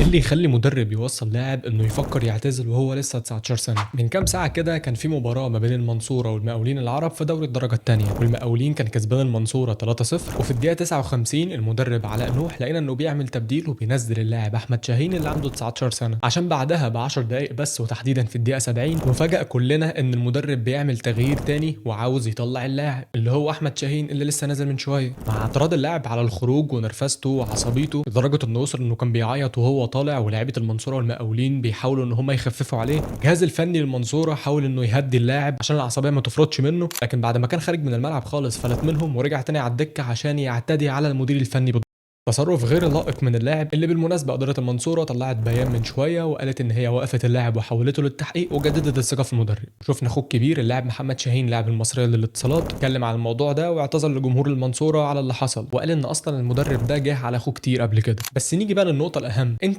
اللي يخلي مدرب يوصل لاعب انه يفكر يعتزل وهو لسه 19 سنة؟ من كام ساعة كده كان في مباراة ما بين المنصورة والمقاولين العرب في دوري الدرجة الثانية، والمقاولين كان كسبان المنصورة 3-0. وفي الدقيقة 59 المدرب علاء نوح لقينا انه بيعمل تبديل وبينزل اللاعب احمد شاهين اللي عنده 19 سنة، عشان بعدها ب 10 دقائق بس وتحديدا في الدقيقة 70 وفجأة كلنا ان المدرب بيعمل تغيير تاني وعاوز يطلع اللاعب اللي هو احمد شاهين اللي لسه نازل من شوية. مع اعتراض اللاعب على الخروج ونرفزته وعصبيته لدرجة انه وصل انه كان بيعيط وهو طالع، ولاعيبه المنصورة والمقاولين بيحاولوا ان هم يخففوا عليه. الجهاز الفني للمنصوره حاول انه يهدي اللاعب عشان العصبية ما تفرطش منه، لكن بعد ما كان خارج من الملعب خالص فلت منهم ورجع تاني على الدكة عشان يعتدي على المدير الفني. تصرف غير لائق من اللاعب، اللي بالمناسبة ادارة المنصورة طلعت بيان من شوية وقالت ان هي وقفت اللاعب وحولته للتحقيق وجددت الثقة في المدرب. شفنا اخوه الكبير اللاعب محمد شاهين لاعب المصرية للاتصالات اتكلم عن الموضوع ده واعتذر لجمهور المنصورة على اللي حصل، وقال ان اصلا المدرب ده جه على اخوه كتير قبل كده. بس نيجي بقى للنقطة الاهم، انت